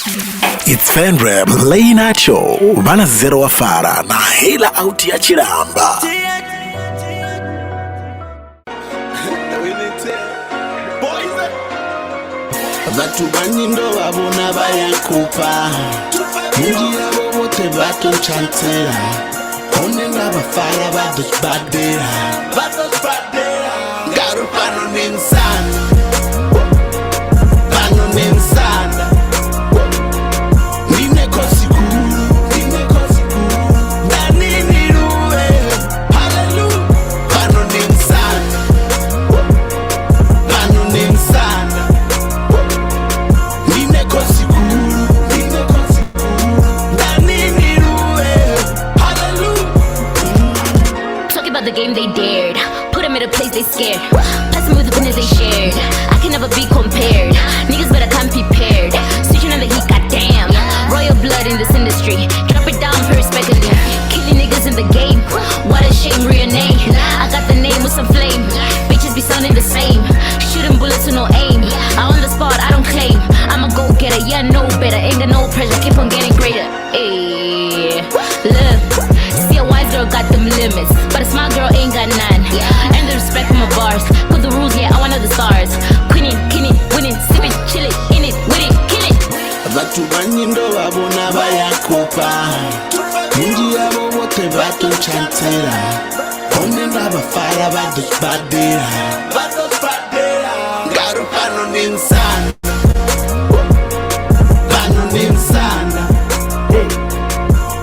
It's Venrap Late Night Show vha na Zero wa Fara na Hela Out ya Tshilamba. Vhathu vhanzhi ndo vha vhona vha ya khupha, vhunzhi havho vhoṱhe vha to ntshantsela, hone nda vha fara vha ḓo sibadela, ngauri fhano ndi musanda, fhano ndi musanda, ndine khosi khulu, ndine khosi khulu, ndanini luvhe, haleluya, fhano ndi musanda, fhano ndi musanda, ndine khosi khulu, ndine khosi khulu, ndanini luvhe, haleluya. Talking about the game they dared. Put them in a place they scared. Pass them with the goodness they shared. I can never be compared. Niggas better come prepared. Switching on the heat, goddamn. Royal blood in this industry. Drop it down respectfully. Killing niggas in the game. What a shame, real name. I got the name with some flame. Bitches be sounding the same. Shooting bullets with no aim. I on the spot, I don't claim. I'm a go getter, yeah, I know better. Ain't got no pressure, keep on getting greater. Ayy, look. See a wise girl got them limits, but a smart girl ain't got none. And the respect for my bars. Put the rules, yeah, I want all the stars. Queening, killing, winning, sipping, chilling, in it, with it, kill it. Vhathu vhanzhi ndo vha vhona vha ya khupha, vhunzhi havho vhoṱhe vha to ntshantsela, hone nda vha fara vha ḓo sibadela, ngauri fhano ndi musanda, fhano ndi musanda,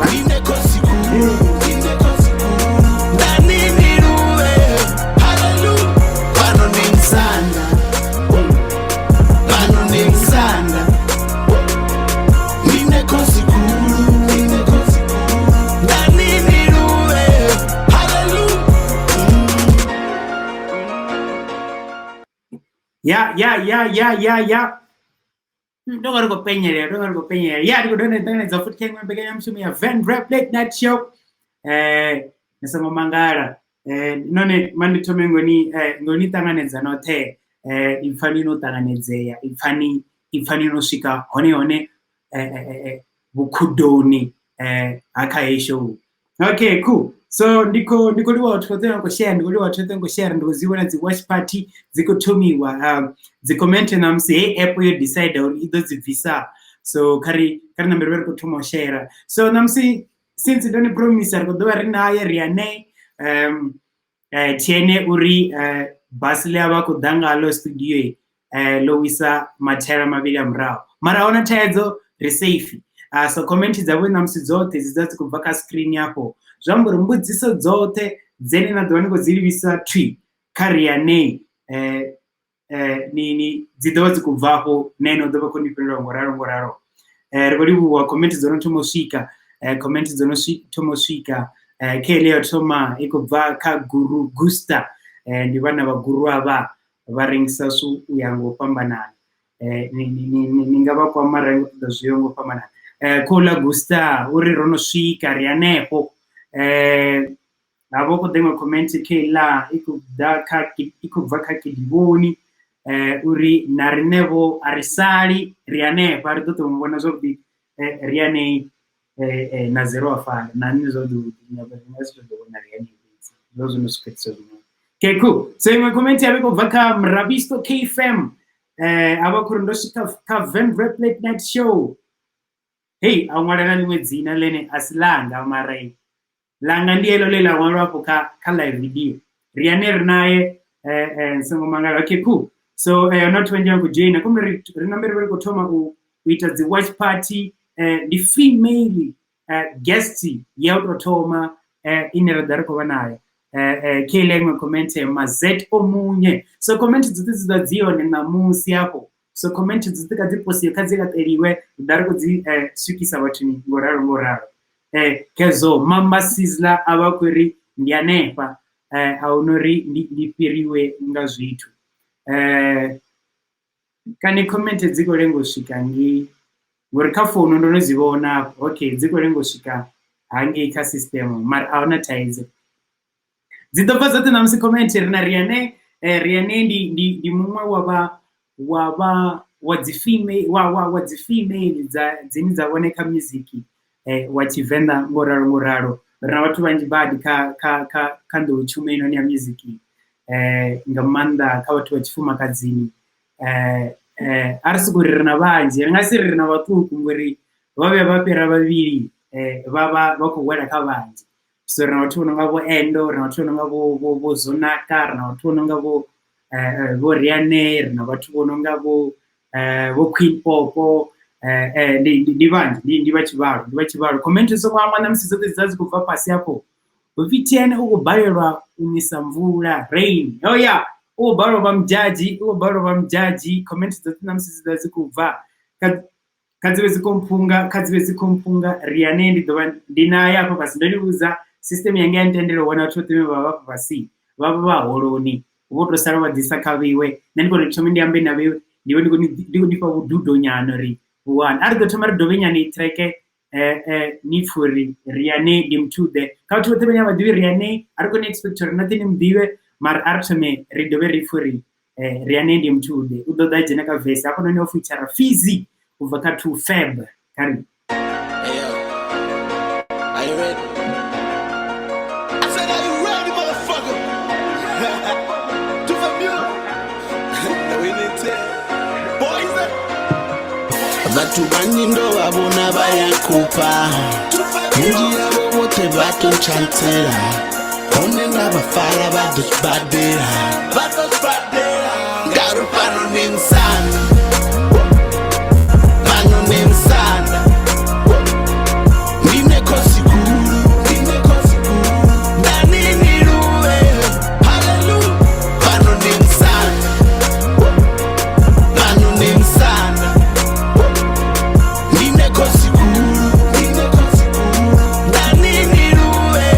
ndine khosi khulu, ndine khosi khulu, ndanini luvhe, haleluya, fhano ndi musanda, fhano ndi musanda, ndine khosi khulu, ndine khosi khulu, ndanini luvhe, haleluya. Ya. Ndo nga ri khou penyelela, ndo nga ri khou penyelela. Ya, ndi khou dovha nda ṱanganedza futhi kha iṅwe mbekanyamushumo ya Venrap Late Night Show. Ni songo mangala. Nahone ma ndi thome ngoni ngoni ṱanganedza noṱhe, ipfani no ṱanganedzea, ipfani ipfani no swika hone hone vhukhudoni ha kha heyi show. Okay, cool. So ndi khou livhuwa vhathu vhoṱhe vha khou share, ndi khou livhuwa vhathu vhoṱhe vha khou share, ndi khou dzi vhona dzi watch party dzi khou thomiwa, dzi comment ṋamusi heyi app yo decide uri i ḓo dzi bvisa. So kha ri nambe ri vhe ri khou thoma u share. So ṋamusi since ndo ni promise ri khou ḓovha ri naye Riane, Thiene uri basi ḽe a vha khou ḓa ngalo studio ḽo wisa mathaela mavhili a murahu. Mara ahuna thaidzo, ri safe. So comment dzavho ṋamusi dzoṱhe dzi dza dzi khou bva kha screen afho. Zwi amba uri mbudziso dzoṱhe dzene na ḓovha ni khou dzi livhisa thwi kha Riane, ni ni dzi ḓovha dzi khou bva afho, na ene u ḓo vha khou ni fhindula ngo ralo ngo ralo. Ri khou livhuwa comment dzo no thoma u swika, comment dzo no thoma u swika. Kha heḽi ya u thoma i khou bva kha Guru Gusta, ndi vhana vha Guru avha vha rengisa zwithu u ya nga u fhambanana. Ni ni ni nga vha kwama arali ni khou ṱoḓa zwi yaho nga u fhambanana. Khouḽa Gusta uri ro no swika ri hanefho. Ha vha hu khou ḓa iṅwe comment kheiḽa i khou ḓa kha i khou bva kha Kidivhoni, uri na riṋe vho a ri sali ri hanefha, ri ḓo ṱo mu vhona zwavhuḓi Riane na Zero wa Fara na nṋe zwavhuḓi vhuḓi ri nga si tou ḓo vhona Riane fhedzi, zwi vha zwo no swikisa zwiṅwe. Okay, cool. So iṅwe comment ya vha i khou bva kha Mrabisto K Fam, a vha khou ri ndo swika kha Venrap Late Night Show. Hey, a ṅwala na ḽiṅwe dzina ḽene a si ḽanga, mara langa ndi heḽo ḽe ḽa ṅwalwa afho kha live video. Riane ri naye, ni songo mangala. Okay, cool. So not vhanzhi vha khou joina, kumbe ri ri nambe ri vhe ri khou thoma u ita dzi watch party. Ndi female guest ya u tou thoma ine ra ḓa ri khou vha nayo. Khe iḽa iṅwe comment Mazet Omunye. So comment dzoṱhe dzi ḓa dzi hone ṋamusi hafho. So comment dzoṱhe kha dzi posiwe, kha dzi laṱeliwe, ri ḓa ri khou dzi swikisa vhathuni ngo ralo ngo ralo. Khezwo Mama Sizzla a vha khou ri ndi hanefha, a huna uri ndi fhiriwe nga zwithu. Kani comment dzi khou lenga u swika ngei, ngori kha founu ndo no dzi vhona afho. Okay, dzi khou lenga u swika hangei kha system, mara a huna thaidzo. Dzi ḓo bva dzoṱhe ṋamusi comment. Ri na Riane, Riane ndi muṅwe wa vha wa vha wa dzi female wa dzi female dza dzine dza vhone kha music wa Tshivenḓa ngo ralo ngo ralo. Ri na vhathu vhanzhi badi kha kha kha kha nḓowetshumo heinoni ya music, nga maanḓa kha vhathu vha tshifumakadzini. A ri soko ri na vhanzhi, ri nga si ri na vhaṱuku ngori vha vhuya vha fhira vhavhili vha vha khou wela kha vhanzhi. So ri na vhathu vho no nga vho Endo, ri na vhathu vho no nga vho Zonaka, ri na vhathu vho no nga vho Riane, ri na vhathu vho no nga vho Queen Popo, ndi vhanzhi, ndi vha tshivhalo, ndi vha tshivhalo. Comment songo hangwa na musi dzoṱhe dza dzi khou bva fhasi hafho. Hupfi TN u khou balelwa u nisa mvula, rain. Oh yeah, u khou balelwa u vha mudzhadzhi, u khou balelwa u vha mudzhadzhi. Comment dzoṱhe na musi dzi ḓa dzi khou bva kha dzi vhe dzi khou mphunga, kha dzi vhe dzi khou mphunga. Riane ndi ḓo vha ndi naye hafha fhasi, ndo ni vhudza system yanga ya ntendela u vhona vhathu vhoṱhe vhe vha vha hafha fhasi, vha vha vha holoni, vho to sala vha ḓisa kha vheiwe. Nṋe ndi kone thome ndi ambe na vheiwe, ndi vhe ndi khou ni fha vhududo nyana uri vhuwana. A ri ḓo thoma ri dovhe nyana i track ni pfhe uri Riane ndi muthu ḓe. Kha vhathu vhoṱhe vhane a vha ḓivhi Riane, a ri koni expect uri noṱhe ni muḓivhe, mara a ri thome ri dovhe ri pfhe uri Riane ndi muthu ḓe. U ḓo ḓa dzhena kha verse hafhanoni o feature Fizzy u bva kha 2 Feb. Kha ri. Hey, yo. Are you ready? I said, are you ready, motherfucker? We need to. Boys. Vhathu vhanzhi ndo vha vhona vha ya khupha, vhunzhi havho vhoṱhe vha to ntshantsela, hone nda vha fara vha ḓo sibadela, ngauri fhano ndi musanda, fhano ndi musanda, ndine khosi khulu, ndine khosi khulu, ndani ni luvhe, hallelujah. Fhano ndi musanda, fhano ndi musanda, ndine khosi khulu, ndine khosi khulu, ndani ni luvhe,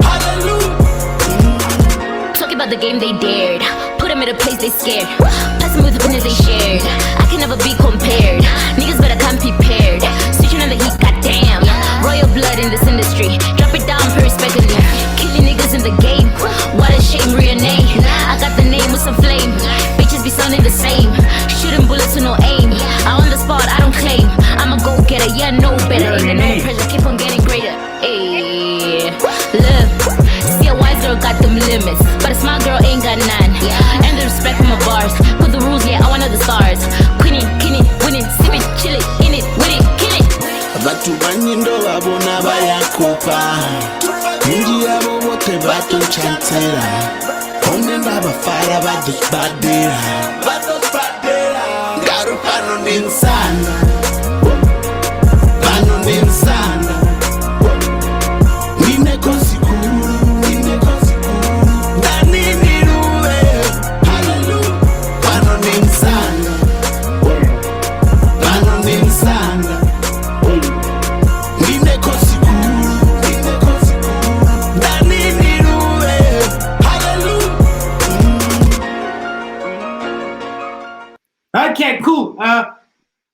hallelujah. Talk about the game they dared. Put them in a place they scared. Pass them with the winners they shared. I can never be compared. Niggas better come prepared. Switching on the heat, goddamn. Royal blood in this industry. Drop it down respectfully. Killing niggas in the game. What a shame, real name. I got the name with some flame. Bitches be sounding the same. Shooting bullets with no aim. I on the spot, I don't claim. I'm a go-getter, yeah, no better. Ain't no pressure, keep on getting greater. Ayy, look. See a wise girl got them limits, but a smart girl ain't got none. And the respect for my bars. Put the rules, yeah, I want all the stars. Queening, killing, winning, sipping, chilling, in it, with it, kill it. Vhathu vhanzhi ndo vha vhona vha ya khupha, vhunzhi havho vhoṱhe vha to ntshantsela, hone nda vha fara vha ḓo sibadela, ngauri fhano ndi musanda, fhano ndi musanda, ndine khosi khulu, ndine khosi khulu, ndani ni luvhe, hallelujah. Fhano ndi musanda, fhano ndi musanda, ndine khosi khulu, ndine khosi khulu, ndani ni luvhe, hallelujah. Okay, cool.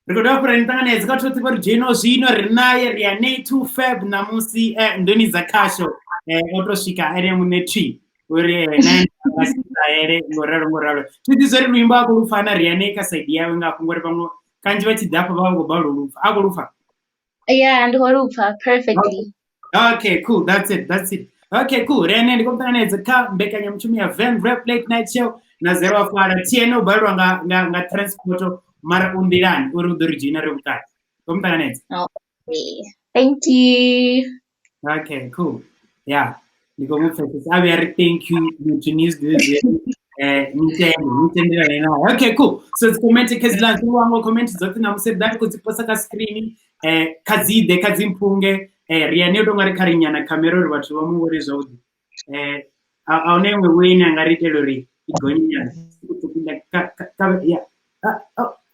Ri khou dovha hafhu ra ni ṱanganedza kha vhathu vhoṱhe vho ri dzhoinaho zwino. Ri naye Riane 2 Feb ṋamusi nḓuni dza khasho, o to swika ene muṋe thwi uri na nga si ṱahele ngo ralo ngo ralo. Thi ḓi zwa uri luimbo a khou lu pfa na Riane kha side yawe nga hafho, ngori vhaṅwe kanzhi vha tshi ḓa hafha vha vha khou balelwa u lu pfa. A khou lu pfa? Yeah, ndi khou lu pfa perfectly. Okay, cool. That's it. That's it. Okay, cool. Riane ndi khou ṱanganedza kha mbekanyamushumo ya Van Rap Late Night Show na Zero Afara. TN o balelwa nga transport mara u nḓilani uri u ḓo ri dzhoina ri vhukati. Khou mu ṱanganedza. Okay. Thank you. Okay, cool. Yeah. Ndi khou mu pfesesa. A vhuya ri thank you muthu ni zwi ḓivhe ni tende, ni tendelane naye. Okay, cool. So dzi comment kha dziḽa dzi wango comment dzoṱhe na musi ri khou dzi posa kha screen, kha dzi ḓe, kha dzi mphunge. Riane u tou nga ri kha ri nyana khamera uri vhathu vha mu vhone zwavhuḓi. A huna iṅwe way ine a nga ri itela uri i gonye nyana.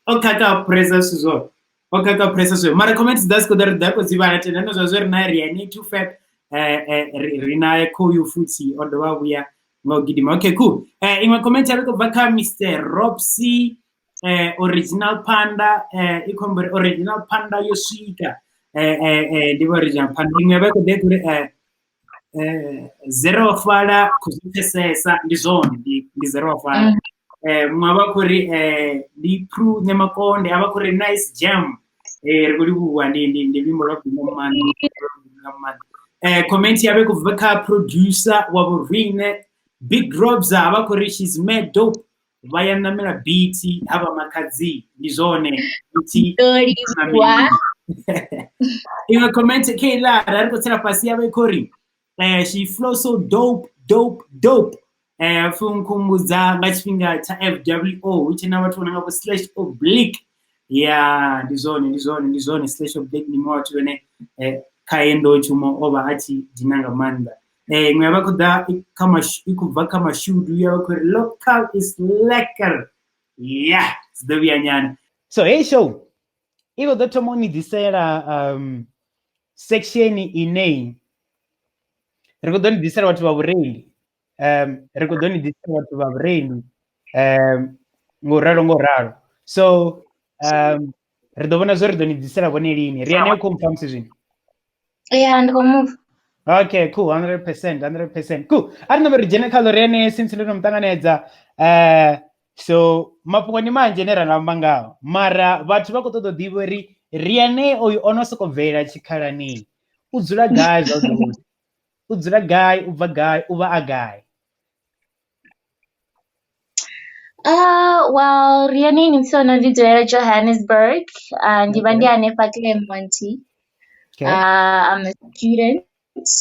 O khakha pressa zwithu zwoṱhe. O khakha pressa zwithu. Mara comments dza si khou ḓa ri ḓa khou dzi vhala tenda zwa zwo ri naye Riane 2 Feb, ri naye khoyu futhi o dovha a vhuya nga u gidima. Okay, cool. Iṅwe comment ya khou bva kha Mr Robsy, Original Panda, i khou amba uri Original Panda yo swika. Ndi vho Original Panda. Iṅwe vha khou ḓi uri Zero Fala khou zwi pfesesa, ndi zwone, ndi Zero Fala. Muṅwe a vha khou ri ndi Pru Nemakonde, a vha khou ri nice jam. Ri khou livhuwa, ndi luimbo lwavhuḓi nga maanḓa. Comment ya vha i khou bva kha producer wa vho riṋe Big Robs, a vha khou ri she's mad dope, vha ya ṋamela beat havha Makhadzi, ndi zwone. Ndo livhuwa. Iṅwe comment kheiḽa ra ri khou tsela fhasi ya vha i khou ri she flows so dope dope dope. Pfi nkhumbudza nga tshifhinga tsha FWO hu tshe na vhathu vho no nga vho Slash Oblique. Ya, ndi zwone, ndi zwone, ndi zwone. Slash Oblique ndi muṅwe wa vhathu vhane kha heyi nḓowetshumo o vha a tshi dina nga maanḓa. Iṅwe ya vha khou ḓa kha i khou bva kha Mashudu, ya vha khou ri local is lekker. Ya, dzi ḓo vhuya nyana. So heyi show i khou ḓo thoma u ni ḓisela section ine ri khou ḓo ni ḓisela vhathu vha vhurendi. Ri khou ḓo ni ḓisela vhathu vha vhurendi ngo ralo ngo ralo. So ri ḓo vhona zwo ri ḓo ni ḓisela vhone lini. Ri ane khou mpfa musi zwino. Yeah, ndi khou mupfa. Okay, cool, 100%, 100%. Cool. A ri ṋambe ri dzhene khaḽo ri ane since ndo no mu ṱanganedza. So mafhungo ndi manzhi ane ra nga amba ngao, mara vhathu vha khou ṱoḓa u ḓivha uri Riane oyu ono sokou bvelela tshikhalani, u dzula gai zwavhuḓi? U dzula gai, u bva gai, u vha a gai? Well, Riane ndi muthu ndi dzulela Johannesburg. Ndi vha ndi hanefha Claremont. Okay. I'm a student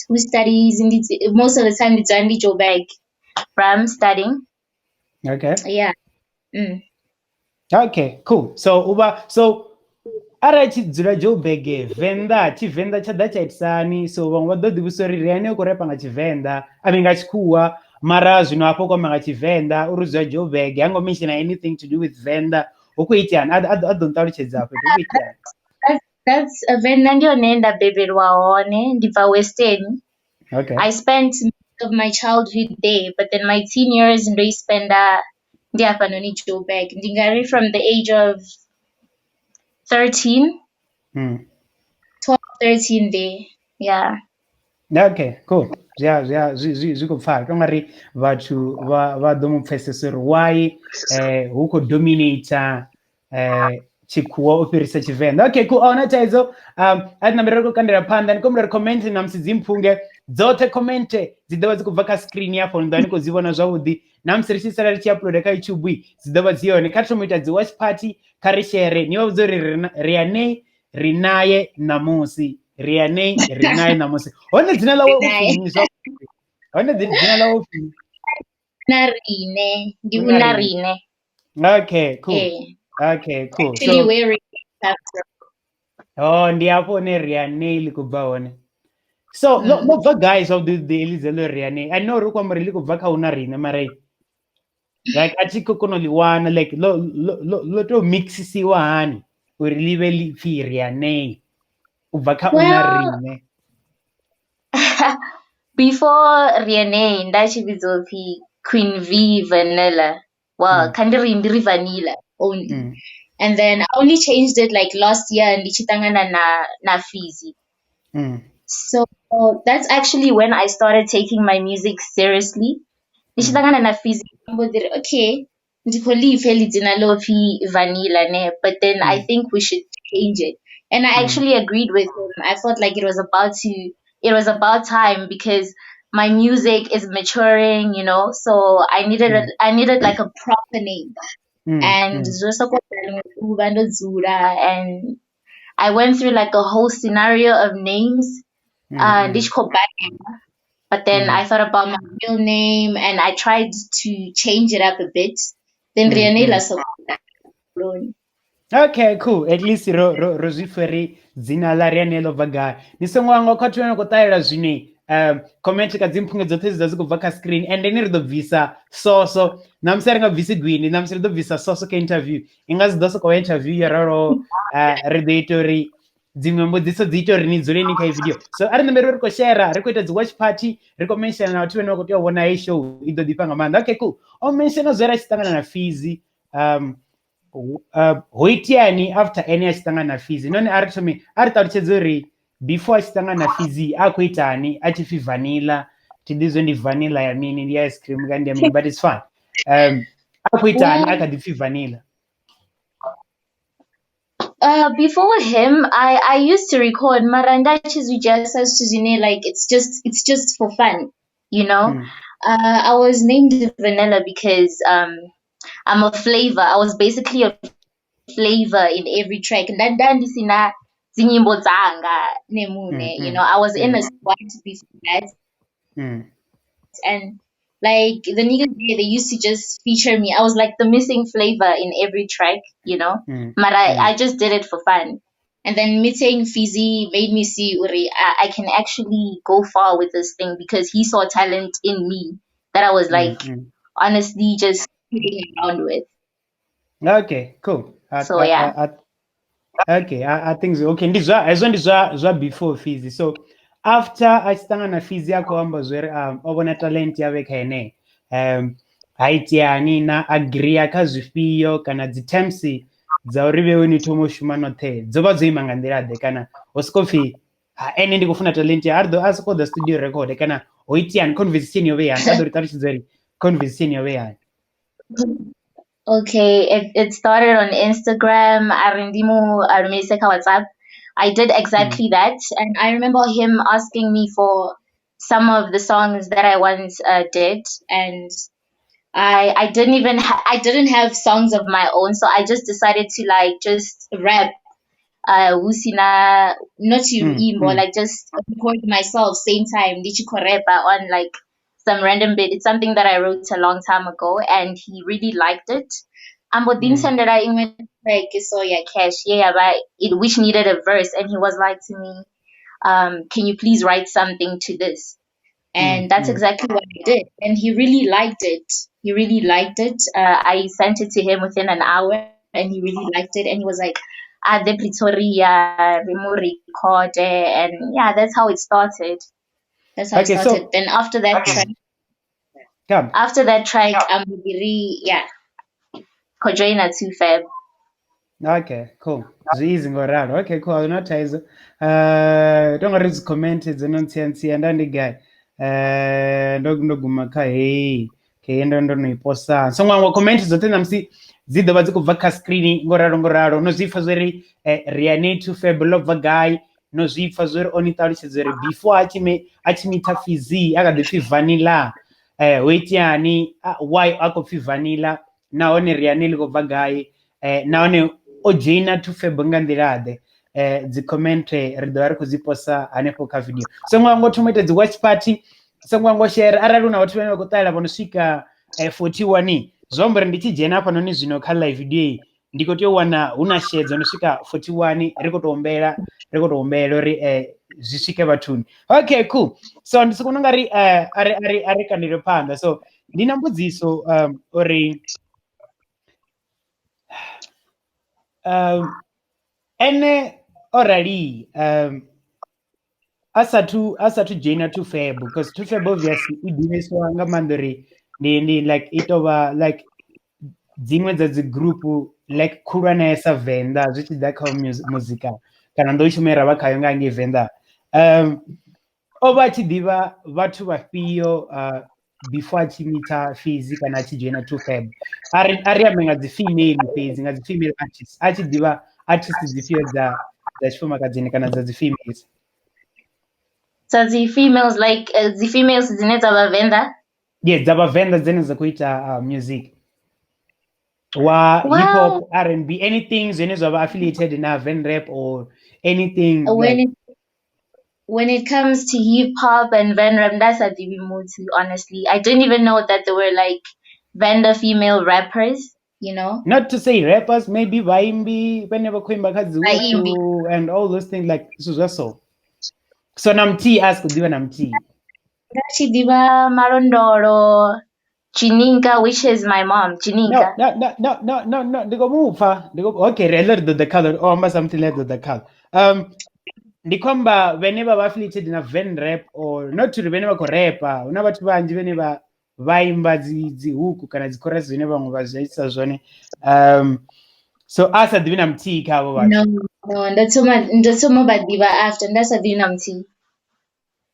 who studies in the, most of the time it's only Joburg, but I'm studying. Okay. Yeah. Okay, cool. So uba so arali tshi dzula Joburg, Venḓa, Tshivenḓa tsha ḓa tsha itisani? So vhaṅwe vha ḓo ḓivhusa uri Riane u khou repa nga Tshivenḓa, I mean nga Tshikhuwa, mara zwino hafho khou amba nga Tshivenḓa, uri dzula Joburg, ha ngo mention anything to do with Venḓa. Hu khou iteani? A ḓo nṱalutshedza afho, hu khou iteani? That's Venḓa, ndi hone nda bebelwa hone, ndi bva Western. Okay. I spent most of my childhood there, but then my teen years ndo i spenda ndi hafhanoni Joburg. Ndi nga ri from the age of 13, 12, 13 there. Yeah. Okay, cool. Zwi zwi zwi khou pfala. To ngari vhathu vha ḓo mu pfesesa uri why hu khou dominate Tshikhuwa u fhirisa Tshivenḓa. Okay, cool. Ahuna thaidzo. A ri nambe ri khou kandela phanḓa. Ndi khou humbela uri comment ṋamusi dzi mphunge dzoṱhe, comment dzi ḓovha dzi khou bva kha screen ya phone, ḓo ni khou dzi vhona zwavhuḓi. Na musi ri tshi sala ri tshi uploada kha YouTube dzi ḓovha dzi hone. Kha thoma u ita dzi watch party, kha ri share, ni vha vhudze uri ri ane ri naye ṋamusi, ri ane ri naye ṋamusi. Hone dzina ḽawe u pfi zwavhuḓi? Hone dzina ḽawe u pfi? Na rine, ndi una rine. Okay, cool. Okay, cool. Actually, so, where we come from. Oh, ndi hafho hone Riane ḽi khou bva hone. So, lo bva gai zwavhuḓi ḓi heḽi dzina ḽo Riane? I know uri khou amba uri ḽi khou bva kha una rine, mara like a thi khou kona u ḽi wana, like lo lo lo to mixisiwa hani uri ḽi vhe ḽi pfi Riane u bva kha una rine? Before Riane nda tshi vhidziwa upfi Queen V Vanilla. Well, kha ndi ri ndi ri Vanilla only. And then I only changed it like last year ndi tshi ṱangana na Fizzy. So that's actually when I started taking my music seriously. Ndi tshi ṱangana na Fizzy mbo ḓi ri okay, ndi khou ḽi pfha heḽi dzina ḽo pfi Vanilla ne, but then I think we should change it. And I actually agreed with him. I felt like it was about time because my music is maturing, you know. So I needed like a proper name. And zwo sokou ḓuvha ndo dzula and I went through like a whole scenario of names. Ndi tshi khou balelwa. But then I thought about my real name and I tried to change it up a bit. Then Riane ḽa sokou ḓa. Okay, cool. At least ro zwi pfha uri dzina ḽa Riane ḽo bva gai. Ni songo hangwa kha vhathu vhane khou ṱalela zwino, comment kha dzimphunge dzoṱhe dzi ḓa dzi khou bva kha screen, and then ri ḓo bvisa soso. Ṋamusi a ri nga bvisi gwini, ṋamusi ri ḓo bvisa soso kha interview. I nga si ḓo sokou interview yo raloho, ri ḓo ita uri dziṅwe mbudziso dzi ite uri ni dzule ni kha iyi video. So a ri ṋambe ri khou share, ri khou ita dzi watch party, ri khou mention na vhathu vhane vha khou tea u vhona heyi show, i ḓo ḓifha nga maanḓa. Okay, cool. O mention zwe ra tshi ṱangana na Fizzy. Ho iteani after ene a tshi ṱangana na Fizzy? Nahone a ri thome a ri ṱalutshedze uri before a tshi ṱangana na Fizzy a khou itani, a tshi pfi Vanilla, thi ḓivhi zwo ndi vanilla ya mini, ndi ice cream kana ndi ya mini, but it's fine. A khou itani a kha ḓi pfi Vanilla? Before him, I used to record mara nda tshi zwi dzhia sa zwithu zwine like it's just for fun, you know. I was named Vanilla because I'm a flavor. I was basically a flavor in every track. Nda ndi sina dzinyimbo dzanga nne muṋe, you know. I was in a squad before that. And like the niggas there, they used to just feature me. I was like the missing flavor in every track, you know. But I just did it for fun. And then meeting Fizzy made me see uri I can actually go far with this thing because he saw talent in me that I was like honestly just playing around with. Okay, cool. So yeah. Okay, I think so. Okay, ndi zwa hezwo ndi zwa before Fizzy. So after a tshi ṱangana Fizzy a khou amba zwori o vhona talent yawe kha ene, ha iteani na agree kha zwifhio kana dzi terms dza uri vhewe ni thoma u shuma noṱhe dzo vha dzo ima nga nḓila ḓe, kana ho soko pfhi ha ene ndi khou funa talent ya a ri ḓo a soko ḓa studio record, kana ho iteani, conversation yo vhe yani? A ḓo ri ṱalutshedza uri conversation yo vhe yani. Okay, it started on Instagram. A ri ndi mu rumelise kha WhatsApp. I did exactly that. And I remember him asking me for some of the songs that I once did. And I didn't even, I didn't have songs of my own. So I just decided to like just rap. Hu sina, not to emo, like just record myself same time, ndi tshi khou rapa on like some random bit. It's something that I wrote a long time ago and he really liked it. A mbo ḓi ntsendela iṅwe track, so yeah, cash, yeah, but it which needed a verse, and he was like to me, can you please write something to this? And that's exactly what I did. And he really liked it. He really liked it. I sent it to him within an hour and he really liked it. And he was like, ah, the Pretoria, record. And yeah, that's how it started. That's how Okay, it so started. Then after that track, come. After that track, really, yeah, ko joina 2Fab. Okay, cool. Zwi easy ngo ralo. Okay, cool. Ahuna thaidzo. Tonga ri dzi comment dzo no ntsia ntsia nda ndi gai. Ndo guma kha heyi. Okay, ndo no i posa. So ngwa comment dzoṱhe ṋamusi dzi ḓo vha dzi khou bva kha screen ngo ralo ngo ralo. No zwi pfa zwori Riane 2Fab ḽo bva gai. No zwi pfa zwori o ni ṱalutshedza uri before a tshi meeta Fizzy a kha ḓi pfi Vanilla. Ho iteani, why a khou pfi Vanilla, nahone Riane ḽi khou bva gai, nahone o joina 2Fab nga nḓila ḓe. Dzi comment ri ḓo vha ri khou dzi posa hanefho kha video. So ṅwaha ngo thoma ita dzi watch party, so ṅwaha ngo share arali hu na vhathu vhane vha khou ṱalela vho no swika 41, zwi amba uri ndi tshi dzhena hafhanoni zwino kha live video iyi ndi khou tea u wana hu na share dzo no swika 41. Ri khou tou humbela, ri khou tou humbela uri zwi swike vhathuni. Okay, cool. So ndi soko nga ri a ri kandele phanḓa. So ndi na mbudziso uri ene o rali a sathu joina 2Fab, because 2Fab obviously i ḓivheswa nga maanḓa uri ndi like i tovha like dziṅwe dza dzi group like khulwanesa Venḓa zwi tshi ḓa kha muzika kana nḓowetshumo ye ra vha khayo nga ngei Venḓa. O vha a tshi ḓivha vhathu vhafhio before a tshi meeta Fizzy kana a tshi joina 2Fab? A ri ambe nga dzi female fhedzi, nga dzi female artists, a tshi ḓivha artist dzifhio dza tshifumakadzini kana dza dzi females? So the females, like the females dzine dza vhavenḓa? Yes, dza vhavenḓa dzine dza khou ita music wa hip hop, R&B, anything zwine zwa vha affiliated na Venrap or anything. When like, when it comes to hip hop and Venrap, nda sa ḓivhi muthu, honestly. I didn't even know that there were like Venda female rappers, you know? Not to say rappers, maybe vaimbi vhane vha khou imba kha Vaimbi. Dzihuku and all those things, like zwithu zwa so. So na muthihi a si khou ḓivha na muthihi? Nda tshi ḓivha Malondolo, Chininka, which is my mom, No. Chininka. No, ndi khou mu pfa, ndi khou, okay, ri ḓo ḓa khaḽo. O amba something, ri ḓo ḓa khaḽo. Ndi khou amba vhene vha vha affiliated na Venrap, or not uri vhene vha khou repa, hu na vhathu vhanzhi vhene vha imba dzi hook kana dzi chorus zwine vhaṅwe vha zwi itisa zwone. So a sa ḓivhi na muthihi kha havho vhathu? No, ndo thoma vha ḓivha after, nda sa ḓivhi na muthihi.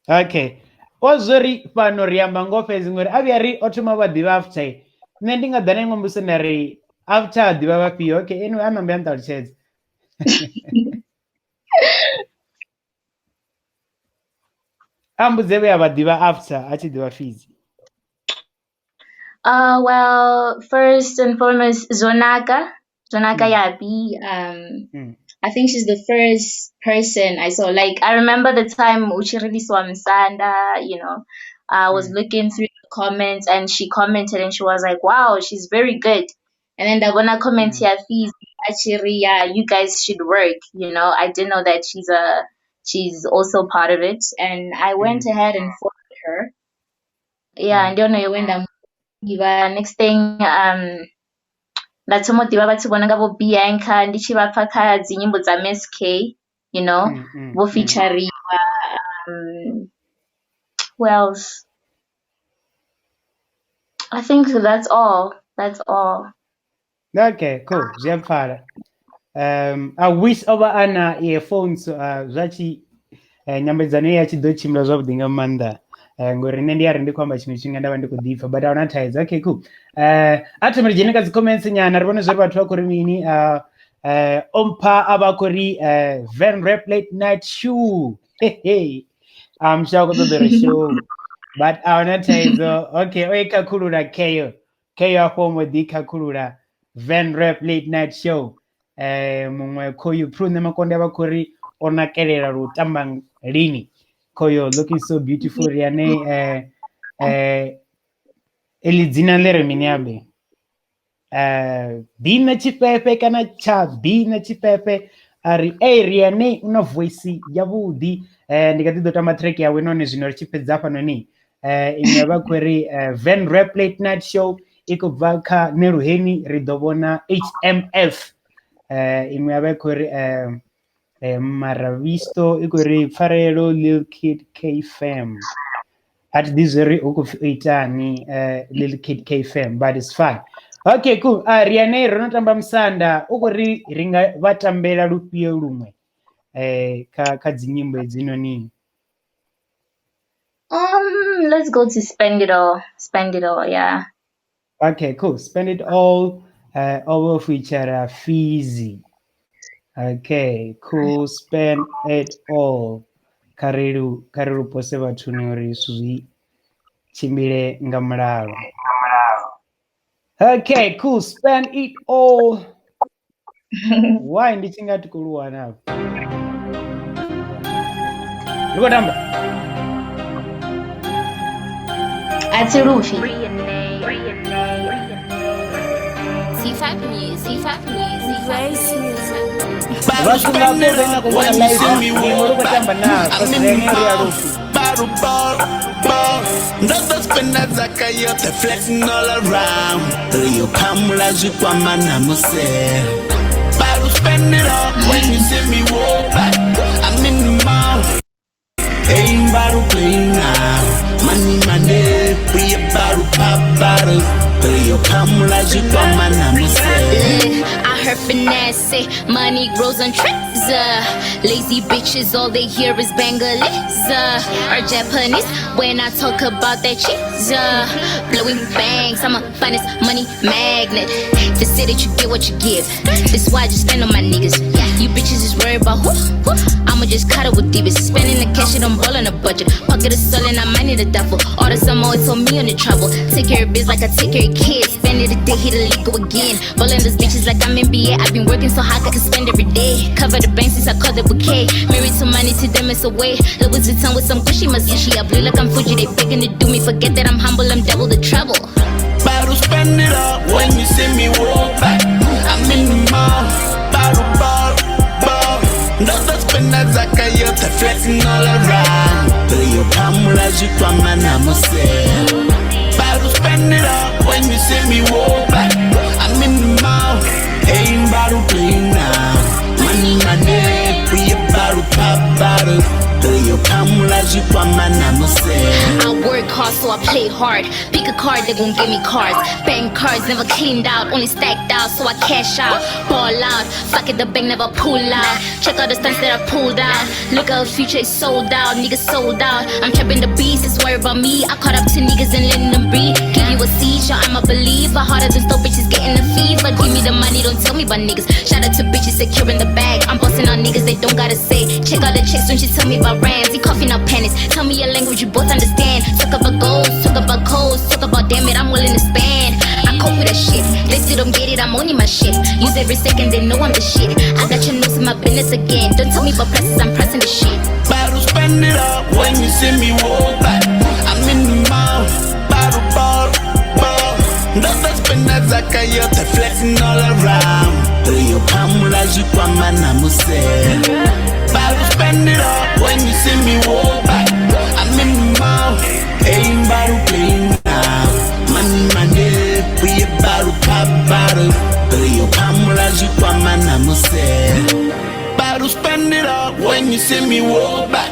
Okay, o zwori fhano ri amba ngoho fhedzi ngori a vhuya ri o thoma vha ḓivha after. Nṋe ndi nga ḓa na iṅwe mbudziso nda ri after a ḓivha vhafhio. Okay, anyway, a ṋambe a nṱalutshedza. A mbudze vhe a vha ḓivha after a tshi ḓivha Fizzy. Well, first and foremost, Zonaka, Zonaka Yapi. I think she's the first person I saw. Like, I remember the time Uchirili Swamsanda, you know, I was looking through the comments and she commented and she was like, wow, she's very good. And then the one comment here, Fizzy, actually, yeah, you guys should work. You know, I didn't know that she's also part of it. And I went ahead and followed her. Yeah, and don't know when the next thing, nda thoma u ḓivha vhathu vho no nga vho Bianca, ndi tshi vha pfa kha dzi nyimbo dza Miss K, you know, vho featuriwa, who else? I think that's all. That's all. Okay, cool. Zwi a pfala. I wish o vha a na earphones, zwa tshi nyambedzano ya tshi ḓo tshimbila zwavhuḓi nga maanḓa. Ngori nṋe ndi a ri ndi khou amba tshiṅwe tshifhinga nda vha ndi khou ḓipfa, but ahuna thaidzo. Okay, cool. A thome ri dzhene kha dzi comments nyana ri vhone zwori vhathu vha khou ri mini. Ompha a vha khou ri Van Rap Late Night Show. Hey, hey. I'm sure khou ṱoḓa uri show, but ahuna thaidzo. Okay, o i khakhulula Keo. Keo afho mbo ḓi khakhulula Van Rap Late Night Show. Muṅwe khoyu Prune Makonde vha khou ri o nakelela lu tamba lini. Khoyo looking so beautiful riane eli dzina ḽi re mini abe? Bina Tshifhefe kana tsha Bina Tshifhefe a ri ey Riane u na voice yavhuḓi. Ndi kha ḓi ḓo tamba track yawe nahone zwino ri tshi fhedza hafhanoni. Iṅwe vha khou ri Van Rap Late Night Show i khou bva kha Neluheni ri ḓo vhona HMF. Iṅwe ya vha i khou ri Maravisto i khou ri Pfarelo Lil Kid K Fam. A thi ḓivhi zwori hu khou pfi o itani Lil Kid K Fam, but it's fine. Okay, cool. Riane ro no tamba musanda u khou ri ri nga vha tambela lufhio luṅwe kha dzi nyimbo hedzinoni. Let's go to Spend It All. Spend It All, yeah. Okay, cool. Spend It All, over feature Fizzy. Okay, cool. Spend It All. Karilu pose vhathuni uri zwi tshimbile nga mulalo. Okay, cool. Spend It All. Why ndi tshi nga thi khou lu wana afha? Ndi khou tamba. A thi lufi. C5 Music, C5 Music, Vhathu nga fhedza ina khou vhona live luṅwe lu khou tamba na cause Riane ri a lufi. Bottle ball, ball. Ndo spenda dzaka yoṱhe flexing all around. Rio phamula zwikwama na muselo. Bottle spend it all when you see me walk back. I'm in the mall. Ain't bottle play now. Money, money, we about to pop bottles. Rio phamula zwikwama na muselo. I heard finesse say money grows on trees. Lazy bitches, all they hear is Bengalese or Japanese when I talk about that cheese. Blowing banks, I'm a finest money magnet. They say that you get what you give. That's why I just spend on my niggas. You bitches is worried about who? I'ma just cut it with divas. Spending the cash, it don't ball on a budget. Pocket is stolen, I might need a duffel. All the summer, it's on me on the trouble. Take care of biz like I take care of kids. Spend it a day, hit illegal again. Ballin' those bitches like I'm NBA. I've been working so hard, I can spend every day. Cover the bank since I called the bouquet. Married to money, to them it's a way. Louis Vuitton with some Gucci, my sushi. I blue like I'm Fuji. They begging to do me. Forget that I'm humble, I'm double the trouble. Bottle spend it all when you see me walk back. I'm in the mall. Bottle ball, ball. Ndo spenda dzaka yoṱhe flexing all around. Rio phamula zwikwama na muselo. Bottle spend it all when you see me walk back. I'm in the mall. Ain't bottle play now. Money, money, we about to pop bottles. Rio phamula zwikwama na musela. I work hard, so I play hard. Pick a card, they gon' give me cards. Bank cards never cleaned out, only stacked out, so I cash out. Ball out, fuck it, the bank never pull out. Check out the stunts that I pulled out. Look out, future is sold out, niggas sold out. I'm trapping the beast, it's worry about me. I caught up to niggas and letting them breathe. Give you a seizure, I'm a believer. Harder than dope bitches getting the fever. Give me the money, don't tell me about niggas. Shout out to bitches securing the bag. I'm busting on niggas, they don't gotta say. Check out the checks when she tell me about rams. He coughing up panics. Tell me a language you both understand. Talk about goals, talk about codes, talk about damn it, I'm willing to spend. I cope with that shit. They still don't get it, I'm owning my shit. Use every second, they know I'm the shit. I got your nose in my business again. Don't tell me about prices, I'm pressing the shit. Battle spend it all when you see me walk back. I'm in the mall, battle ball, ball. Ndoza spenda zaka yote flexing all around. Rio phamula zwikwama na musela. Battle spend it all when you see me walk back. I'm in the mall, ain't battle playing now. Money, money, we about to pop bottle. Rio phamula zwikwama na musela. Battle spend it all when you see me walk back.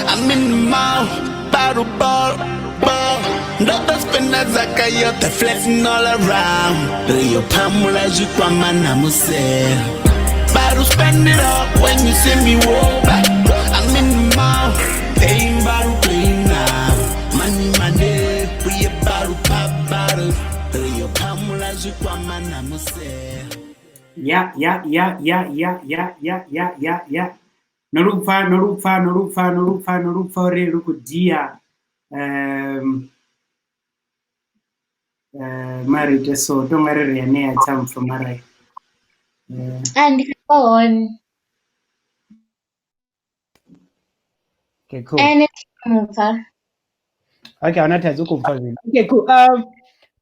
I'm in the mall, battle ball, ball. Ndoza spenda zaka yote flexing all around. Rio phamula zwikwama na musela. Battle spend it all when you see me walk back. I'm in the mall, ain't battle playing now. Money, money, we about to pop bottle. Rio phamula zwikwama na musela. Ya ya ya ya ya ya ya ya ya ya. No lupfa, no lupfa, no lupfa, no lupfa, no lupfa uri lu khou dia mara ite so to nga ri ri anea tsha mpfa mara Ah, ndi kha hone. Okay, cool. Ene mupfa. Okay, ahuna thaidzo u khou pfa zwino. Okay, cool.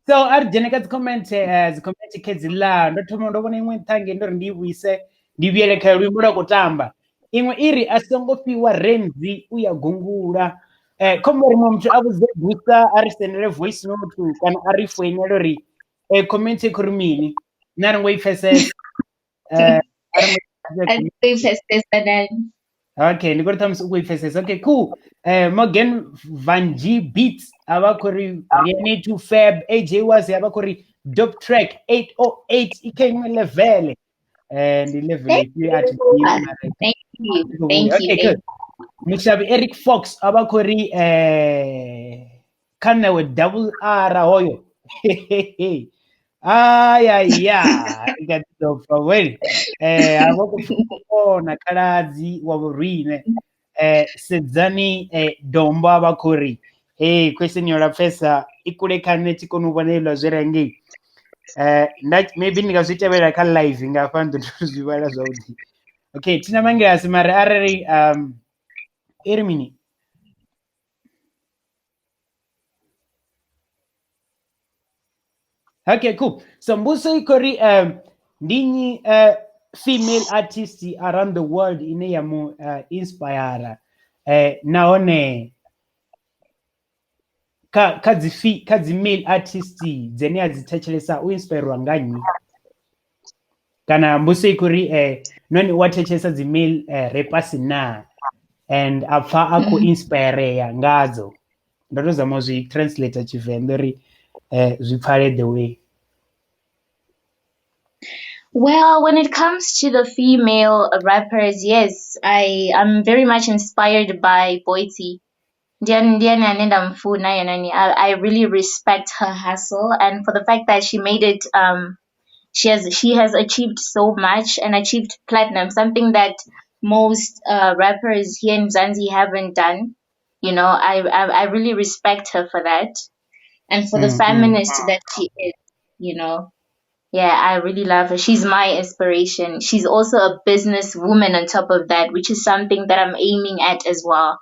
So a ri dzhene kha dzi comment, dzi comment khedziḽa. Ndo thoma ndo vhona iṅwe nṱha ngei ndo ri ndi i vhuise ndi vhuyele kha luimbo lwa khou tamba. Iṅwe i ri a songo fhiwa Renzi u ya gungula. Khombo uri muṅwe muthu a vhudze Gusta a ri sendele voice note kana a ri foinele uri comment i khou ri mini. Nṋe a ri ngo i pfesesa. A ri ngo A thi ngo i pfesesa nani. Okay, ndi khou ri ṱhamusi u khou i pfesesa. Okay, cool. Morgan Van G Beats a vha khou ri Riene to Fab, AJ Wazi a vha khou ri dope track 808 i kha iṅwe level. Ndi level ifhio a thi ḓivhi mara Thank you. Thank you. Okay, good. Mushavhi Eric Fox a vha khou ri kha ṋewe double R hoyo. Ay ay ya, i kha ḓi ḓo pfa well. A vha khou kona khaladzi wa vhorine. Sedzani dombo a vha khou ri hey question yo lapfesa i kule kha nṋe thi koni u vhona iḽa zwi re ngei. Nda maybe ndi nga zwi tevhela kha live nga hafha ndo zwi vhala zwavhuḓi. Okay, thina mangilasi mara arali i ri mini? Okay, cool. So mbuso i khou ri ndi nnyi female artist around the world ine ya mu inspire nahone kha dzi kha dzi male artist dzine a dzi thetshelesa u inspirewa nga nnyi? Kana mbuso i khou ri nahone wa thetshelesa dzi male rappers na and a pfa a khou inspirea ngadzo. Ndo to zama u zwi translate Tshivenḓa uri zwi pfale the way. Well, when it comes to the female rappers, yes, I am very much inspired by Boity. Ndiane ane ndamfuna yena ni. I really respect her hustle and for the fact that she made it, she has achieved so much and achieved platinum, something that most rappers here in Mzansi haven't done. I really respect her for that and for the feminist that she is. Yeah, I really love her. She's my inspiration. She's also a businesswoman on top of that, which is something that I'm aiming at as well.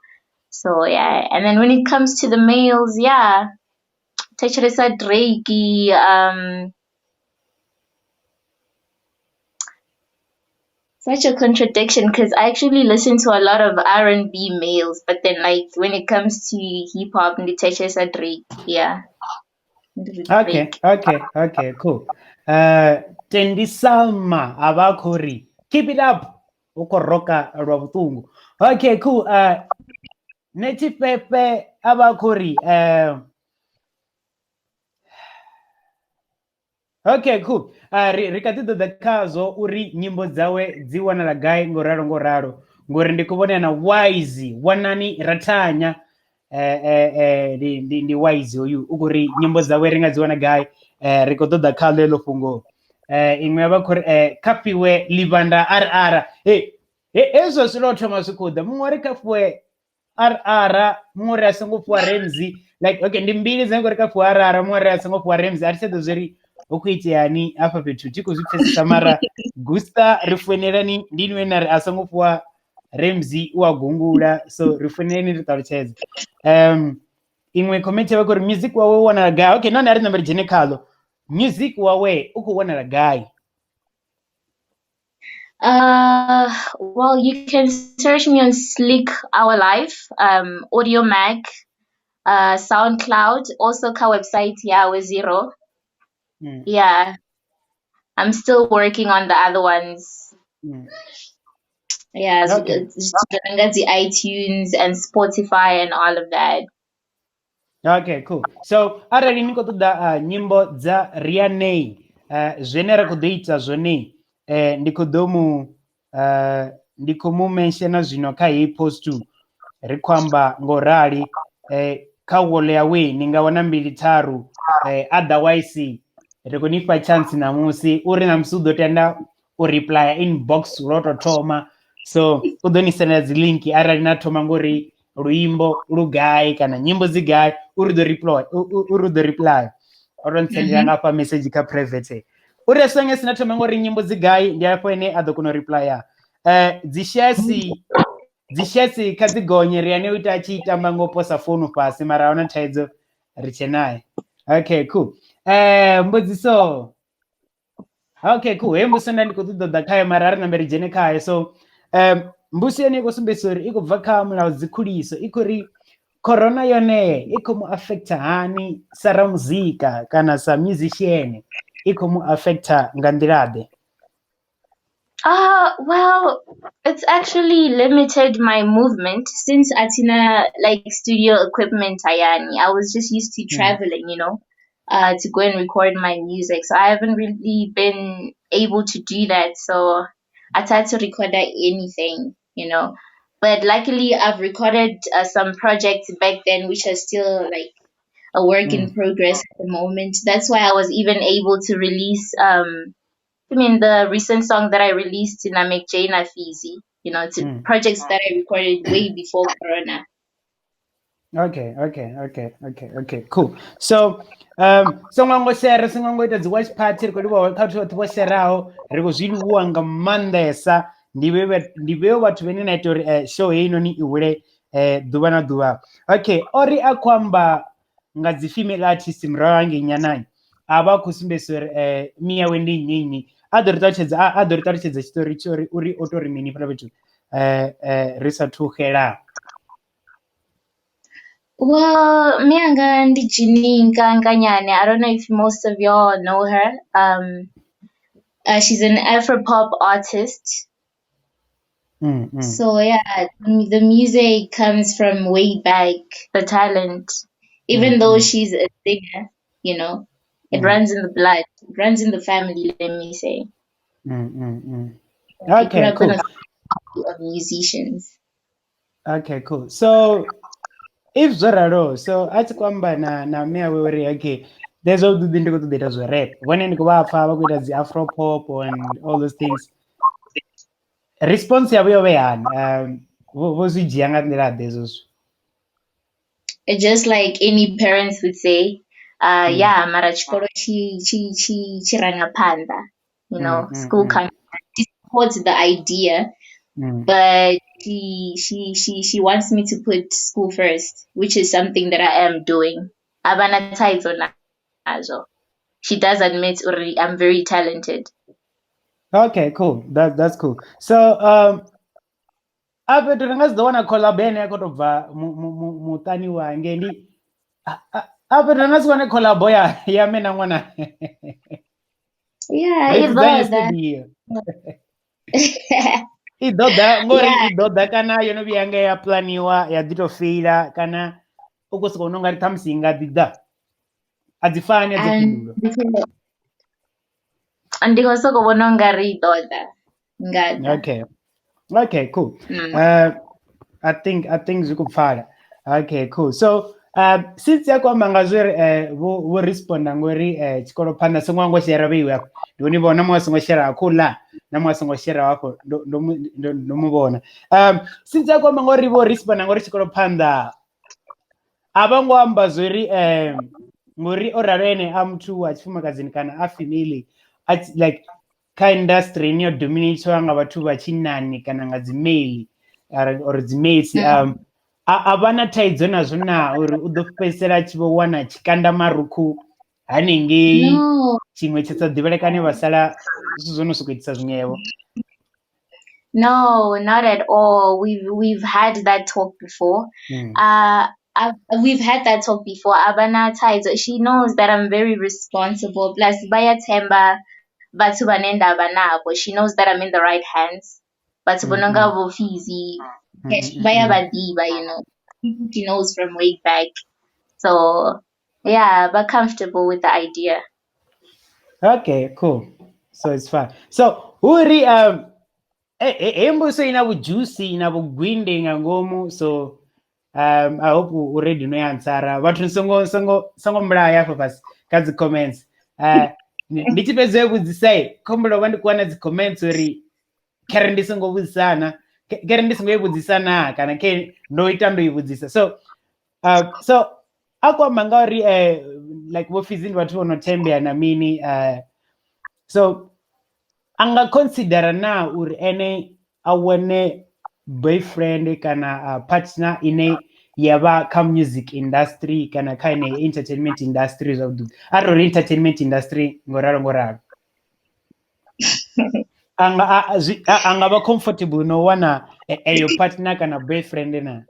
So yeah, and then when it comes to the males, yeah, thetshelesa Drake, such a contradiction because I actually listen to a lot of R&B males, but then like when it comes to hip hop, ndi thetshelesa Drake, yeah. Okay, Drake. okay, cool. Tendi Salma a vha khou ri keep it up u khou roka lwa vhuṱungu. Okay, cool. Netshifhefhe a vha khou ri okay cool. Ri kha ḓi ḓo ḓa khazwo uri nyimbo dzawe dzi wanala gai ngo ralo ngo ralo, ngori ndi khou vhona na Wise Wanani Rathanya ndi Wise hoyu u khou ri nyimbo dzawe ri nga dzi wana gai, ri khou ṱoḓa khaḽo heḽo fhungo. Iṅwe ya vha khou ri kha fhiwe ḽivhanda RR. Hezwo zwi lwo thoma zwi khou ḓa, muṅwe ri kha fhiwe RR, muṅwe ri a songo fhiwa Ramsey, like okay ndi mbili dzine ngori kha fhiwa RR, muṅwe ri a songo fhiwa Ramsey. A thi tsha ḓo zwi ri hu khou iteani hafha fhethu, thi khou zwi pfesesa mara Gusta ri founelani, ndi inwi na ri a songo fhiwa Ramsey u a gungula, so ri founelani ri ṱalutshedze. Iṅwe comment ya vha khou ri music wawe u wanala gai? Okay, nahone a ri nambe ri dzhene khaḽo, music wawe u khou wanala gai? Well, you can search me on Slick Our Life, Audio Mac, SoundCloud, also ka website Yawe Zero. Yeah, I'm still working on the other ones. Yeah, Okay. The iTunes and Spotify and all of that. Okay, cool. So arali ni khou ṱoḓa nyimbo dza Rianei, zwine ra khou ḓo ita zwone, ndi khou ḓo mu ndi khou mu mentiona zwino kha heyi post, ri khou amba ngo rali, kha wall yawe ni nga wana 2 3, otherwise ri khou ni fha chance ṋamusi uri ṋamusi u ḓo tenda u reply inbox lwo to thoma, so u ḓo ni sendela dzi link arali na thoma ngori luimbo lu gai kana nyimbo dzi gai, uri ḓo reply, uri ḓo reply o to ntsendela nga fha message kha private uri a songe sina thoma ngori nyimbo dzi gai, ndi afho ene a ḓo kona u replya. Dzi shares kha dzi gonye, ri ane u ita a tshi tamba ngo posa founu fhasi, mara ahuna thaidzo ri tshe naye. Okay, cool. Mbudziso. Okay, cool. He mbudziso nda ndi khou ṱoḓa ḓa khayo mara a ri nambe ri dzhene khayo. So mbudziso yone i khou sumbedzisa uri i khou bva kha Mulaudzi Khuliso, i khou ri corona yone i khou mu affecta hani sa ramuzika kana sa musician, i khou mu affecta nga nḓila ḓe? Well, it's actually limited my movement since atina like studio equipment ayani. I was just used to traveling, you know, to go and record my music. So I haven't really been able to do that. So I tried to record anything, you know. But luckily I've recorded some projects back then which are still like a work in progress at the moment. That's why I was even able to release I mean, the recent song that I released in Namek Jaina Fizi, you know, it's projects that I recorded way before Corona. Okay, cool. So, songo share, songo ita dzi watch party, ri khou livhuwa kha vhathu vhoṱhe vho sheraho, ri khou zwi livhuwa nga maanḓesa. Ndi vhe vhathu vhane na ita uri show heinoni i hule ḓuvha na ḓuvha. Okay, ori a khou amba nga dzi female artist murahu hangei nyanani, a vha khou sumbedzisa uri miyawe ndi nnyi nnyi. A ḓo ri ṱalutshedza tshiṱori tsho uri o tou ri mini fhaḽa fhethu ri sathu xela. Well, mianga ndi Ginny Nkanyane. I don't know if most of y'all know her. She's an Afro-pop artist. So yeah, the music comes from way back, the talent. Even though she's a singer, you know, it runs in the blood, it runs in the family, let me say. Okay, cool. Of musicians. Okay, cool. So if zwo so a tshi khou amba na mme awe uri okay, there's all the ndi khou ṱoḓa ita zwa rap, vhone ndi khou vha pfa vha khou ita dzi afro pop and all those things. Response yavho yo vha hani? Vho zwi dzhia nga nḓila ḓe hezwo zwithu? Just like any parents would say, yeah, mara tshikolo tshi tshi ranga phanḓa, you know, school comes, she supports the idea, but she wants me to put school first, which is something that I am doing. Abana thaidzo nazo. She does admit already I'm very talented. Okay, cool. That's cool. So after ri nga si ḓo wana collab ene ya khou tou bva muṱani wange ndi after ri nga si wane collab ya mme na ṅwana. Yeah, i ḓo ḓa. I ḓo ḓa ngori i ḓo ḓa kana yo no vhuya nga ya planiwa ya ḓi to feila kana u khou sokou nonga ri ṱhamusi i nga ḓi ḓa. A dzi fani a dzi phindulo. Ndi khou sokou vhona u nga ri i ḓo ḓa. Nga ḓa. Okay. Okay, cool. I think zwi khou pfala. Okay, cool. So since ya khou amba nga zwo ri vho responda ngori tshikolo phanḓa songo ngo share vheiwe afho. Ndi ni vhona muṅwe a songo share akho ḽa na muṅwe a songo share afho ndo mu vhona. Since ya khou amba ngori vho responda ngori tshikolo phanḓa a vha ngo amba zwori ngori o ralo ene a muthu wa tshifumakadzini kana a female like kha industry ine yo dominatiwa nga vhathu vha tshinnani kana nga dzi male or dzi mates a vha na thaidzo nazwo na uri u ḓo fhedzisela a tshi vho wana tshikanda marukhu hanengei tshiṅwe tsha sa ḓivhelekane vha sala zwithu zwo no sokou itisa zwiṅwevho. No, not at all. We've had that talk before. We've had that talk before. Abana thaidzo. She knows that I'm very responsible. Plus baya themba batho ba nenda banabo. She knows that I'm in the right hands. Batho bononga bo fizi. Baya badiba, you know. She knows from way back. So yeah, but comfortable with the idea. Okay, cool. So it's fine. So uri embuso ina vhujuicy ina vhugwinde nga ngomu, so I hope u ready no answer. Vhathu songo mbulaya afho fhasi kha dzi comments. Ndi tshi fhedza u vhudzisa khombelo vha ndi ku wana dzi comments uri khere ndi songo vhudzisana, khere ndi songo i vhudzisana kana khe ndo ita ndo i vhudzisa. So so a khou amba nga uri like vho Fizzy ndi vhathu vho no thembea na mini, so a nga considera na uri ene a wane boyfriend kana partner ine ya vha kha music industry kana kha ine entertainment industry zwavhuḓi, arali entertainment industry ngoralo ngoralo anga vha comfortable no wana eyo partner kana boyfriend na?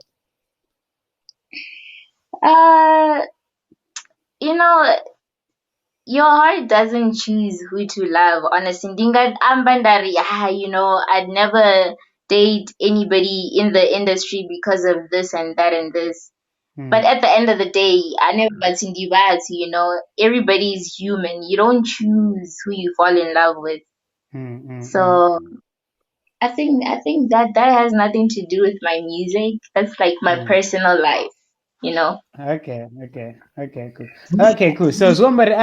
You know, your heart doesn't choose who to love, honestly. Ndinga amba ndari, you know, I'd never date anybody in the industry because of this and that and this. But at the end of the day, I never, you know, everybody's human. You don't choose who you fall in love with. So I think that has nothing to do with my music. That's like my personal life, you know. Okay, cool. Okay, cool. So zwombari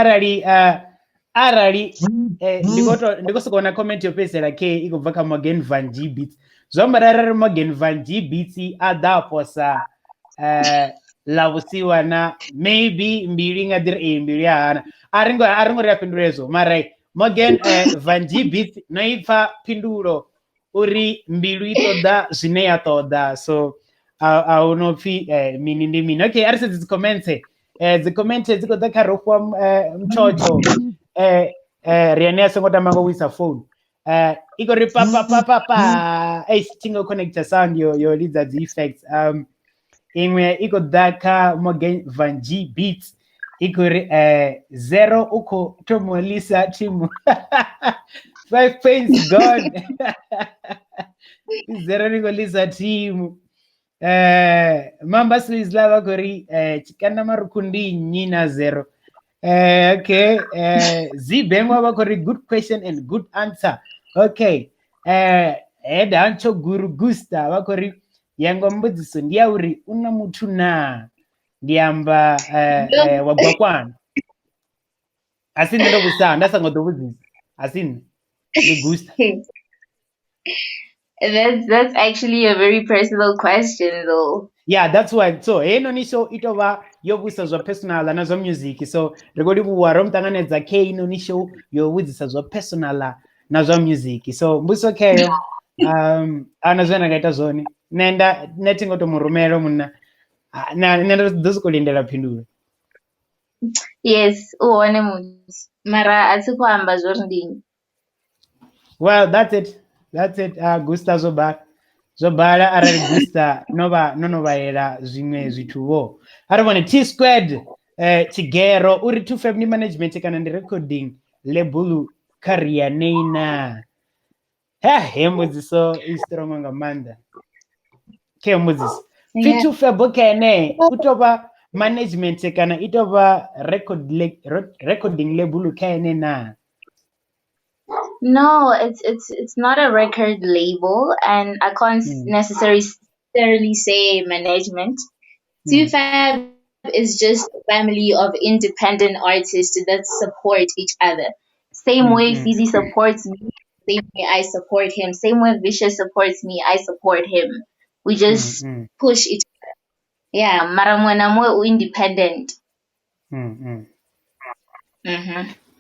arali ndiko sokona comment yo fhedzisela ke i khou bva kha Morgan Van G Beats. Zwombari arali Morgan Van G Beats a ḓa posa la vhusiwa na maybe mbili nga ḓiri e mbili ya hana. A ri ngo ri a fhindula hezwo, mara Morgan Van G Beats no ipfa phindulo uri mbilu i ṱoḓa zwine ya ṱoḓa, so a hu no pfi mini ndi mini. Okay, a ri sedze dzi comments. Dzi comments dzi khou ḓa kha Rofhiwa Mtshotsho. Ri ane a songo tamba ngo wisa phone. I khou ri pa pa pa pa pa. Ei, thingo connector sound yo lidza dzi effects. Iṅwe i khou ḓa kha Morgan Van G Beats. I khou ri zero u khou thoma lisa thimu. 5 points gone. Zero ni khou lisa thimu. Mamba Swiss lava khou ri tshikanda marukhu ndi nnyi na zero. Okay. Zibengwa vha khou ri good question and good answer. Okay. Head Hancho Guru Gusta vha khou ri yanga mbudziso ndi ya uri u na muthu na? Ndi amba wa Gwakwana. A si nṋe ndo vhudzisa, nda songo ḓo vhudzisa. A si nṋe. Ndi Gusta. That's actually a very personal question though. Yeah, that's why. So heinoni show i tou vha yo vhudzisa zwa personal na zwa music. So ri khou livhuwa ro muṱanganedza khe heinoni show yo vhudzisa zwa personal na zwa music. So mbudziso kheyo a na zwine nda nga ita zwone. Nṋe thi ngo to mu rumela munna. Nṋe ndo ḓo sokou lindela phindulo. Yes, u hone muthu. Mara a thi khou amba zwori ndi nnyi. Well, that's it. That's it. Gusta zwo bala. Zwo bala arali Gusta no vha no no vhalela zwiṅwe zwithu vho. A ri vhone T squared Tshigero uri 2 Family Management kana ndi recording label kha Rihanna. He he mbudziso i strong nga maanḓa. Khe mbudziso. Fit Febo kene u tou vha management kana i tou vha recording label kha ene naa? No, it's not a record label, and I can't necessarily say management. 2Fab is just a family of independent artists that support each other. Same way Fizzy supports me, same way I support him. Same way Vicious supports me, I support him. We just push each other. Yeah, mara muṅwe na muṅwe u independent.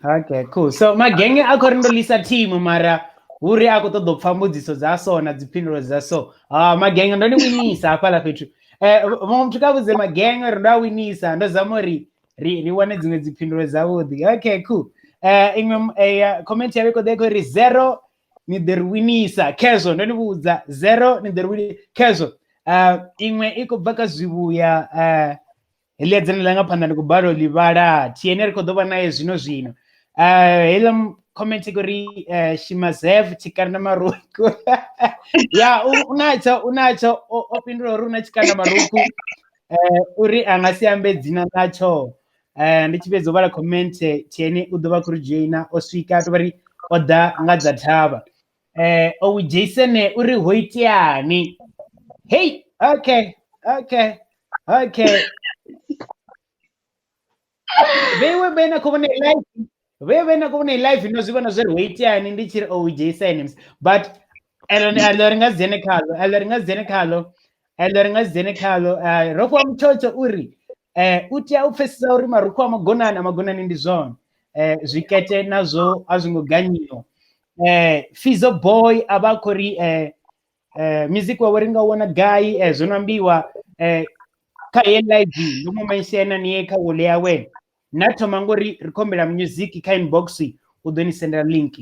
Okay, cool. So magenge a khou ri ndo lisa team mara hu ri a khou ṱoḓa u pfha mbudziso dza so na dziphindulo dza so. Ah, magenge ndo ni winisa hafhaḽa fhethu. Muṅwe muthu kha vhudze magenge uri ndo a winisa, ndo zama uri ri wane dziṅwe dziphindulo dzavhuḓi. Okay, cool. Iṅwe comment yavho i khou ḓa i khou ri zero ni ḓo ri winisa khezwo, ndo ni vhudza zero ni ḓo ri winisa khezwo. Iṅwe i khou bva kha zwivhuya, heḽia dzina ḽa nga phanḓa ndi khou balelwa u ḽi vhala, thiene ri khou ḓo vha naye zwino zwino. Heiḽa comment i khou ri Shimazev tshikanda marukhu. Ya unatsho o fhindula uri una tshikanda marukhu, uri a nga si ambe dzina ḽatsho. Ndi tshi fhedza u vhala comment, thiene u ḓo vha khou ri dzhoina, o swika to vha ri o ḓa nga dza thavha. O Jason uri ho iteani? Hey, okay. Vheiwe vhe na khou vhona live, vhe na khou vhona live no zwi vhona zwori ho iteani ndi tshi ri o Jason, but elo elo ri nga si dzhene khalo, elo ri nga si dzhene khalo, elo ri nga si dzhene khalo. Ro fhiwa mutshotsho uri u tea u pfesesa uri marukhu a magonani a magonani ndi zwone, zwikete nazwo a zwi ngo ganyiwa. Fizo Boy a vha khou ri music wawe ri nga u wana gai? Zwo no ambiwa kha ye live ndo mu mention ni ye kha wall yawe na thoma ngori ri khombela music kha inbox, u ḓo ni sendela link.